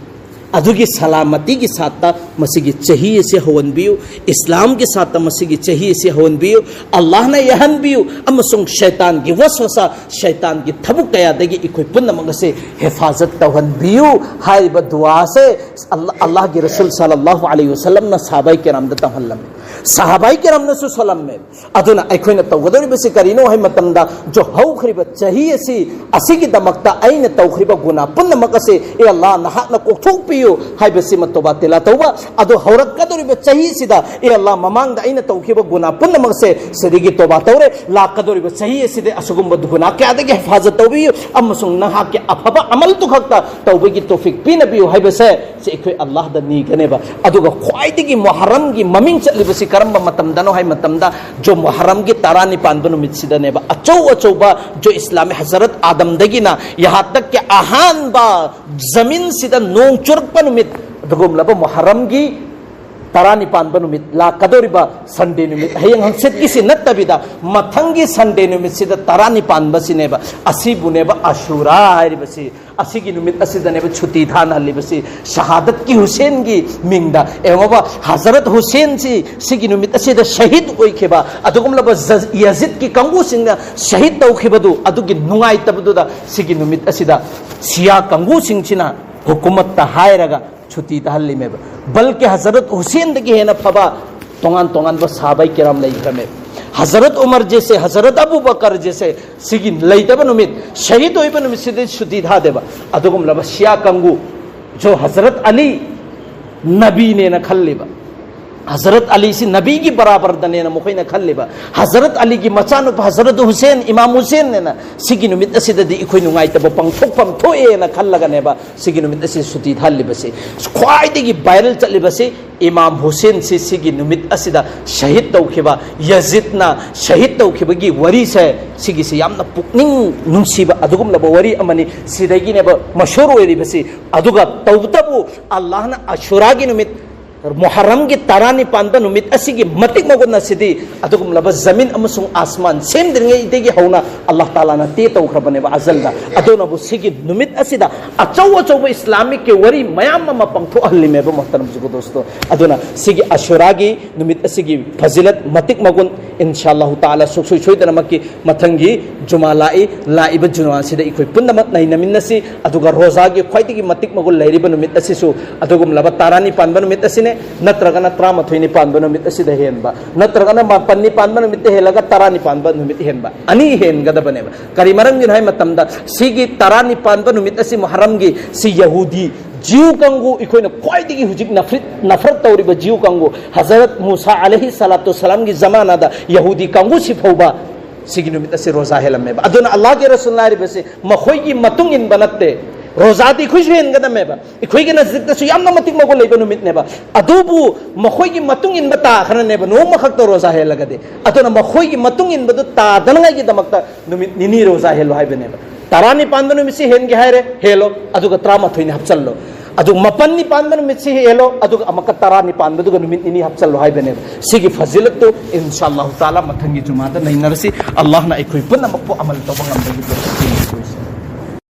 ꯑꯗꯨꯒꯤ ꯁꯂꯥꯃꯇꯤꯒꯤ ꯁꯥꯠꯇ ꯃꯁꯤꯒꯤ ꯆꯍꯤ ꯑꯁꯤ ꯍꯧꯍꯟꯕꯤꯌꯨ, ꯏꯁꯂꯥꯝꯒꯤ ꯁꯥꯠꯇ ꯃꯁꯤꯒꯤ ꯆꯍꯤ ꯑꯁꯤ ꯍꯧꯍꯟꯕꯤꯌꯨ, ꯑꯜꯂꯥꯍꯅ ꯌꯥꯍꯟꯕꯤꯌꯨ, ꯑꯃꯁꯨꯡ ꯁꯩꯇꯥꯟꯒꯤ ꯋꯁꯋꯁꯥ, ꯁꯩꯇꯥꯟꯒꯤ ꯊꯕꯛ ꯀꯌꯥꯗꯒꯤ ꯑꯩꯈꯣꯏ ꯄꯨꯝꯅꯃꯛ ꯑꯁꯤ ꯍꯦꯐꯥꯖꯠ ꯇꯧꯍꯟꯕꯤꯌꯨ ꯍꯥꯏꯔꯤꯕ ꯗꯨꯋꯥ ꯑꯁꯦ ꯑꯜꯂꯥ-, ꯑꯜꯂꯥꯍꯒꯤ ꯔꯁꯨꯜ ꯁꯜꯂꯜꯂꯥꯍꯨ ꯑꯂꯩꯍꯤ ꯋꯁꯜꯂꯝꯅ ꯁꯍꯥꯕꯥꯏ ꯀꯤꯔꯥꯝꯗ ꯇꯝꯍꯜꯂꯝꯃꯤ꯫ ꯁꯍꯥꯕꯥꯏ ꯀꯤꯔꯥꯝꯅꯁꯨ ꯁꯣꯜꯂꯝꯃꯦ꯫ ꯑꯗꯨꯅ ꯑꯩꯈꯣꯏꯅ ꯇꯧꯒꯗꯧꯔꯤꯕꯁꯤ ꯀꯔꯤꯅꯣ ꯍꯥꯏ ꯃꯇꯝꯗ, ꯖꯣ ꯍꯧꯈ꯭ꯔꯤꯕ ꯆꯍꯤ ꯑꯁꯤ, ꯑꯁꯤꯒꯤꯗꯃꯛꯇ ꯑꯩꯅ ꯇꯧꯈ꯭ꯔꯤꯕ ꯒꯨꯅꯥ ꯄꯨꯝꯅꯃꯛ ꯑꯁꯤ, ꯑꯦ ꯑꯜꯂꯥ, ꯅꯍꯥꯛꯅ ꯀꯣꯛꯊꯣꯛꯄꯤꯌꯨ ꯍꯥꯏꯕꯁꯤꯃ ꯇꯣꯕꯥ ꯇꯤꯂꯥ ꯇꯧꯕ꯫ ꯑꯗꯣ ꯍꯧꯔꯛꯀꯗꯧꯔꯤꯕ ꯆꯍꯤꯁꯤꯗ, ꯑꯦ ꯑꯜꯂꯥ, ꯃꯃꯥꯡꯗ ꯑꯩꯅ ꯇꯧꯈꯤꯕ ꯒꯨꯅꯥ ꯄꯨꯝꯅꯃꯛꯁꯦ ꯁꯤꯗꯒꯤ ꯇꯣꯕꯥ ꯇꯧꯔꯦ, ꯂꯥꯛꯀꯗꯧꯔꯤꯕ ꯆꯍꯤ ꯑꯁꯤꯗꯤ ꯑꯁꯤꯒꯨꯝꯕ ꯒꯨꯅꯥ ꯀꯌꯥꯗꯒꯤ ꯍꯤꯐꯥꯖꯠ ꯇꯧꯕꯤꯌꯨ ꯑꯃꯁꯨꯡ ꯅꯍꯥꯛꯀꯤ ꯑꯐꯕ ꯑꯃꯜꯗꯨ ꯈꯛꯇ ꯇꯧꯕꯒꯤ ꯇꯧꯐꯤꯛ ꯄꯤꯅꯕꯤꯌꯨ ꯍꯥꯏꯕꯁꯦ ꯁꯤ ꯑꯩꯈꯣꯏ ꯑꯜꯂꯥꯍꯗ ꯅꯤꯒꯅꯦꯕ꯫ ꯑꯗꯨꯒ ꯈ꯭ꯋꯥꯏꯗꯒꯤ ꯃꯨꯍꯔꯝꯒꯤ ꯃꯃꯤꯡ ꯆꯠꯂꯤꯕꯁꯤ ꯀꯔꯝꯕ ꯃꯇꯝꯗꯅꯣ ꯍꯥꯏ ꯃꯇꯝꯗ, ꯖꯣ ꯃꯨꯍꯔꯝꯒꯤ ꯇꯔꯥꯅꯤꯄꯥꯟꯕ ꯅꯨꯃꯤꯠꯁꯤꯗꯅꯦꯕ꯫ ꯑꯆꯧ ꯑꯆꯧꯕ ꯖꯣ ꯏꯁꯂꯥꯃꯤ ꯍꯖꯔꯠ ꯑꯥꯗꯝꯗꯒꯤꯅ ꯌꯍꯥ ꯇꯛꯀꯤ ꯑꯍꯥꯟꯕ ꯖꯃꯤꯟꯁꯤꯗ ꯅꯣꯡ ꯆꯨꯔꯛꯄ ꯅꯨꯃꯤꯠ, ꯑꯗꯨꯒꯨꯝꯂꯕ ꯃꯨꯍꯔꯝꯒꯤ ꯇꯔꯥꯅꯤꯄꯥꯟꯕ ꯅꯨꯃꯤꯠ, ꯂꯥꯛꯀꯗꯧꯔꯤꯕ ꯁꯟꯗꯦ ꯅꯨꯃꯤꯠ, ꯍꯌꯦꯡ ꯍꯪꯆꯤꯠꯀꯤꯁꯤ ꯅꯠꯇꯕꯤꯗ ꯃꯊꯪꯒꯤ ꯁꯟꯗꯦ ꯅꯨꯃꯤꯠꯁꯤꯗ ꯇꯔꯥꯅꯤꯄꯥꯟꯕꯁꯤꯅꯦꯕ, ꯑꯁꯤꯕꯨꯅꯦꯕ ꯑꯁꯨꯔꯥ ꯍꯥꯏꯔꯤꯕꯁꯤ꯫ ꯑꯁꯤꯒꯤ ꯅꯨꯃꯤꯠ ꯑꯁꯤꯗꯅꯦꯕ ꯁꯨꯇꯤ ꯊꯥꯅꯍꯜꯂꯤꯕꯁꯤ, ꯁꯍꯥꯗꯠꯀꯤ ꯍꯨꯁꯦꯟꯒꯤ ꯃꯤꯡꯗ꯫ ꯌꯦꯡꯉꯣꯕ, ꯍꯖꯔꯠ ꯍꯨꯁꯦꯟꯁꯤ ꯁꯤꯒꯤ ꯅꯨꯃꯤꯠ ꯑꯁꯤꯗ ꯁꯍꯤꯗ ꯑꯣꯏꯈꯤꯕ, ꯑꯗꯨꯒꯨꯝꯂꯕ ꯖ-, ꯌꯥꯖꯤꯗꯀꯤ ꯀꯥꯡꯕꯨꯁꯤꯡꯅ ꯁꯍꯤꯗ ꯇꯧꯈꯤꯕꯗꯨ, ꯑꯗꯨꯒꯤ ꯅꯨꯡꯉꯥꯏꯇꯕꯗꯨꯗ ꯁꯤꯒꯤ ꯅꯨꯃꯤꯠ ꯑꯁꯤꯗ ꯁꯤꯌꯥ ꯀꯥꯡꯕꯨꯁꯤꯡꯁꯤꯅ ꯍꯨꯀꯨꯃꯠꯇ ꯍꯥꯏꯔꯒ ꯁꯨꯇꯤ ꯊꯥꯍꯜꯂꯤꯃꯦꯕ꯫ ꯕꯜꯀꯤ ꯍꯖꯔꯠ ꯍꯨꯁꯦꯟꯗꯒꯤ ꯍꯦꯟꯅ ꯐꯕ ꯇꯣꯉꯥꯟ ꯇꯣꯉꯥꯟꯕ ꯁꯍꯥꯕꯥꯏ ꯀꯤꯔꯥꯝ ꯂꯩꯈ꯭ꯔꯃꯦꯕ꯫ ꯍꯖꯔꯠ ꯎꯃꯔ ꯖꯦꯁꯦ, ꯍꯖꯔꯠ ꯑꯕꯨ ꯕꯀꯔ ꯖꯦꯁꯦ ꯁꯤꯒꯤ ꯂꯩꯇꯕ ꯅꯨꯃꯤꯠ, ꯁꯍꯤꯗ ꯑꯣꯏꯕ ꯅꯨꯃꯤꯠꯁꯤꯗꯤ ꯁꯨꯇꯤ ꯊꯥꯗꯦꯕ꯫ ꯑꯗꯨꯒꯨꯝꯂꯕ ꯁꯤꯌꯥ ꯀꯥꯡꯕꯨ, ꯖꯣ ꯍꯖꯔꯠ ꯑꯂꯤ ꯅꯕꯤꯅꯦꯅ ꯈꯜꯂꯤꯕ, ꯍꯖꯔꯠ ꯑꯂꯤꯁꯤ ꯅꯕꯤꯒꯤ ꯕꯔꯥꯕꯔꯗꯅꯦꯅ ꯃꯈꯣꯏꯅ ꯈꯜꯂꯤꯕ, ꯍꯖꯔꯠ ꯑꯂꯤꯒꯤ ꯃꯆꯥꯅꯨꯄꯥ ꯍꯖꯔꯠ ꯍꯨꯁꯦꯟ, ꯏꯃꯥꯝ ꯍꯨꯁꯦꯟꯅꯦꯅ ꯁꯤꯒꯤ ꯅꯨꯃꯤꯠ ꯑꯁꯤꯗꯗꯤ ꯑꯩꯈꯣꯏ ꯅꯨꯡꯉꯥꯏꯇꯕ ꯄꯥꯡꯊꯣꯛꯐꯝ ꯊꯣꯛꯑꯦꯅ ꯈꯜꯂꯒꯅꯦꯕ ꯁꯤꯒꯤ ꯅꯨꯃꯤꯠ ꯑꯁꯤ ꯁꯨꯇꯤ ꯊꯥꯍꯜꯂꯤꯕꯁꯤ꯫ ꯈ꯭ꯋꯥꯏꯗꯒꯤ ꯚꯥꯏꯔꯦꯜ ꯆꯠꯂꯤꯕꯁꯤ ꯏꯃꯥꯝ ꯍꯨꯁꯦꯟꯁꯤ ꯁꯤꯒꯤ ꯅꯨꯃꯤꯠ ꯑꯁꯤꯗ ꯁꯍꯤꯗ ꯇꯧꯈꯤꯕ, ꯌꯖꯤꯗꯅ ꯁꯍꯤꯗ ꯇꯧꯈꯤꯕꯒꯤ ꯋꯥꯔꯤꯁꯦ, ꯁꯤꯒꯤꯁꯤ ꯌꯥꯝꯅ ꯄꯨꯛꯅꯤꯡ ꯅꯨꯡꯁꯤꯕ ꯑꯗꯨꯒꯨꯝꯂꯕ ꯋꯥꯔꯤ ꯑꯃꯅꯤ꯫ ꯁꯤꯗꯒꯤꯅꯦꯕ ꯃꯁꯍꯨꯔ ꯑꯣꯏꯔꯤꯕꯁꯤ꯫ ꯑꯗꯨꯒ ꯇꯧꯕꯇꯕꯨ ꯑꯜꯂꯥꯍꯅ ꯑꯁꯨꯔꯥꯒꯤ ꯅꯨꯃꯤꯠ, ꯃꯨꯍꯔꯝꯒꯤ ꯇꯔꯥꯅꯤꯄꯥꯟꯕ ꯅꯨꯃꯤꯠ ꯑꯁꯤꯒꯤ ꯃꯇꯤꯛ ꯃꯒꯨꯟ ꯑꯁꯤꯗꯤ ꯑꯗꯨꯒꯨꯝꯂꯕ ꯖꯃꯤꯟ ꯑꯃꯁꯨꯡ ꯑꯁꯃꯥꯟ ꯁꯦꯝꯗ꯭ꯔꯤꯉꯩꯗꯒꯤ ꯍꯧꯅ ꯑꯜꯂꯥꯍ ꯇꯥꯂꯥꯅ ꯇꯦ ꯇꯧꯈ꯭ꯔꯕꯅꯦꯕ ꯑꯖꯜꯗ꯫ ꯑꯗꯨꯅꯕꯨ ꯁꯤꯒꯤ ꯅꯨꯃꯤꯠ ꯑꯁꯤꯗ ꯑꯆꯧ ꯑꯆꯧꯕ ꯏꯁꯂꯥꯃꯤꯛꯀꯤ ꯋꯥꯔꯤ ꯃꯌꯥꯝ ꯑꯃ ꯄꯥꯡꯊꯣꯛꯍꯜꯂꯤꯃꯦꯕ, ꯃꯣꯍꯇꯔꯝ ꯖꯨꯒꯨ ꯗꯣꯁꯇꯣ꯫ ꯑꯗꯨꯅ ꯁꯤꯒꯤ ꯑꯁꯨꯔꯥꯒꯤ ꯅꯨꯃꯤꯠ ꯑꯁꯤꯒꯤ ꯐꯖꯤꯂꯠ, ꯃꯇꯤꯛ ꯃꯒꯨꯟ, ꯏꯟꯁꯥ ꯑꯜꯂꯥꯍꯨ ꯇꯥꯂꯥ, ꯁꯨꯡꯁꯣꯏ ꯁꯣꯏꯗꯅꯃꯛꯀꯤ ꯃꯊꯪꯒꯤ ꯖꯨꯃꯥ ꯂꯥꯛꯏ, ꯂꯥꯛꯏꯕ ꯖꯨꯃꯥ ꯑꯁꯤꯗ ꯑꯩꯈꯣꯏ ꯄꯨꯝꯅꯃꯛ ꯅꯩꯅꯃꯤꯟꯅꯁꯤ꯫ ꯑꯗꯨꯒ ꯔꯣꯖꯥꯒꯤ ꯈ꯭ꯋꯥꯏꯗꯒꯤ ꯃꯇꯤꯛ ꯃꯒꯨꯟ ꯂꯩꯔꯤꯕ ꯅꯨꯃꯤꯠ ꯑꯁꯤꯁꯨ ꯑꯗꯨꯒꯨꯝꯂꯕ ꯇꯔꯥꯅꯤ ꯄꯥꯟꯕ ꯅꯨꯃꯤꯠ ꯑꯁꯤꯅꯦ, ꯅꯠꯇ꯭ꯔꯒꯅ ꯇꯔꯥꯃꯥꯊꯣꯏꯅꯤ ꯄꯥꯟꯕ ꯅꯨꯃꯤꯠ ꯑꯁꯤꯗ ꯍꯦꯟꯕ, ꯅꯠꯇ꯭ꯔꯒꯅ ꯃꯥꯄꯟꯅꯤ ꯄꯥꯟꯕ ꯅꯨꯃꯤꯠꯇ ꯍꯦꯜꯂꯒ ꯇꯔꯥꯅꯤ ꯄꯥꯟꯕ ꯅꯨꯃꯤꯠ ꯍꯦꯟꯕ, ꯑꯅꯤ ꯍꯦꯟꯒꯗꯕꯅꯦꯕ꯫ ꯀꯔꯤ ꯃꯔꯝꯒꯤꯅꯣ ꯍꯥꯏ ꯃꯇꯝꯗ, ꯁꯤꯒꯤ ꯇꯔꯥꯅꯤ ꯄꯥꯟꯕ ꯅꯨꯃꯤꯠ ꯑꯁꯤ, ꯃꯨꯍꯔꯝꯒꯤ, ꯁꯤ ꯌꯍꯨꯗꯤ, ꯖꯤꯎ ꯀꯥꯡꯕꯨ, ꯑꯩꯈꯣꯏꯅ ꯈ꯭ꯋꯥꯏꯗꯒꯤ ꯍꯧꯖꯤꯛ ꯅꯐꯔꯤꯠ, ꯅꯐꯔꯠ ꯇꯧꯔꯤꯕ ꯖꯤꯎ ꯀꯥꯡꯕꯨ, ꯍꯖꯔꯠ ꯃꯨꯁꯥ ꯑꯂꯩꯍꯤ ꯁꯂꯥꯇꯨ ꯁꯂꯥꯝꯒꯤ ꯖꯃꯥꯅꯥꯗ ꯌꯍꯨꯗꯤ ꯀꯥꯡꯕꯨꯁꯤ ꯐꯥꯎꯕ ꯁꯤꯒꯤ ꯅꯨꯃꯤꯠ ꯑꯁꯤ ꯔꯣꯖꯥ ꯍꯦꯜꯂꯝꯃꯦꯕ꯫ ꯑꯗꯨꯅ ꯑꯜꯂꯥꯍꯒꯤ ꯔꯁꯨꯜꯅ ꯍꯥꯏꯔꯤꯕꯁꯤ ꯃꯈꯣꯏꯒꯤ ꯃꯇꯨꯡ ꯏꯟꯕ ꯅꯠꯇꯦ꯫ ꯔꯣꯖꯥꯗꯤ ꯑꯩꯈꯣꯏꯁꯨ ꯍꯦꯟꯒꯗꯝꯃꯦꯕ, ꯑꯩꯈꯣꯏꯒꯤ ꯅꯖꯗꯤꯛꯇꯁꯨ ꯌꯥꯝꯅ ꯃꯇꯤꯛ ꯃꯒꯨꯟ ꯂꯩꯕ ꯅꯨꯃꯤꯠꯅꯦꯕ꯫ ꯑꯗꯨꯕꯨ ꯃꯈꯣꯏꯒꯤ ꯃꯇꯨꯡ ꯏꯟꯕ ꯇꯥꯈ꯭ꯔꯅꯦꯕ, ꯅꯣꯡꯃꯈꯛꯇ ꯔꯣꯖꯥ ꯍꯦꯜꯂꯒꯗꯤ꯫ ꯑꯗꯨꯅ ꯃꯈꯣꯏꯒꯤ ꯃꯇꯨꯡ ꯏꯟꯕꯗꯨ ꯇꯥꯗꯅꯉꯥꯏꯒꯤꯗꯃꯛꯇ ꯅꯨꯃꯤꯠ ꯅꯤꯅꯤ ꯔꯣꯖꯥ ꯍꯦꯜꯂꯨ ꯍꯥꯏꯕꯅꯦꯕ꯫ ꯇꯔꯥꯅꯤ ꯄꯥꯟꯕ ꯅꯨꯃꯤꯠꯁꯤ ꯍꯦꯟꯒꯦ ꯍꯥꯏꯔꯦ, ꯍꯦꯜꯂꯣ, ꯑꯗꯨꯒ ꯇꯔꯥꯃꯥꯊꯣꯏꯅꯤ ꯍꯥꯞꯆꯜꯂꯣ꯫ ꯑꯗꯨꯒ ꯃꯥꯄꯟꯅꯤ ꯄꯥꯟꯕ ꯅꯨꯃꯤꯠꯁꯤ ꯍꯦꯜꯂꯣ, ꯑꯗꯨꯒ ꯑꯃꯨꯛꯀ ꯇꯔꯥꯅꯤ ꯄꯥꯟꯕꯗꯨꯒ ꯅꯨꯃꯤꯠ ꯅꯤꯅꯤ ꯍꯥꯞꯆꯜꯂꯣ ꯍꯥꯏꯕꯅꯦꯕ꯫ ꯁꯤꯒꯤ ꯐꯖꯤꯂꯠꯇꯨ ꯏꯟꯁꯥ ꯑꯜꯂꯥꯍꯨ ꯇꯥꯂꯥ ꯃꯊꯪꯒꯤ ꯖꯨꯃꯥꯗ ꯅꯩꯅꯔꯁꯤ꯫ ꯑꯜꯂꯥꯍꯅ ꯑꯩꯈꯣꯏ ꯄꯨꯝꯅꯃꯛꯄꯨ ꯑꯃꯜ ꯇꯧꯕ ꯉꯝꯕꯒꯤ ꯇꯧꯐꯤꯛ ꯄꯤꯕꯤꯔꯁꯅꯨ꯫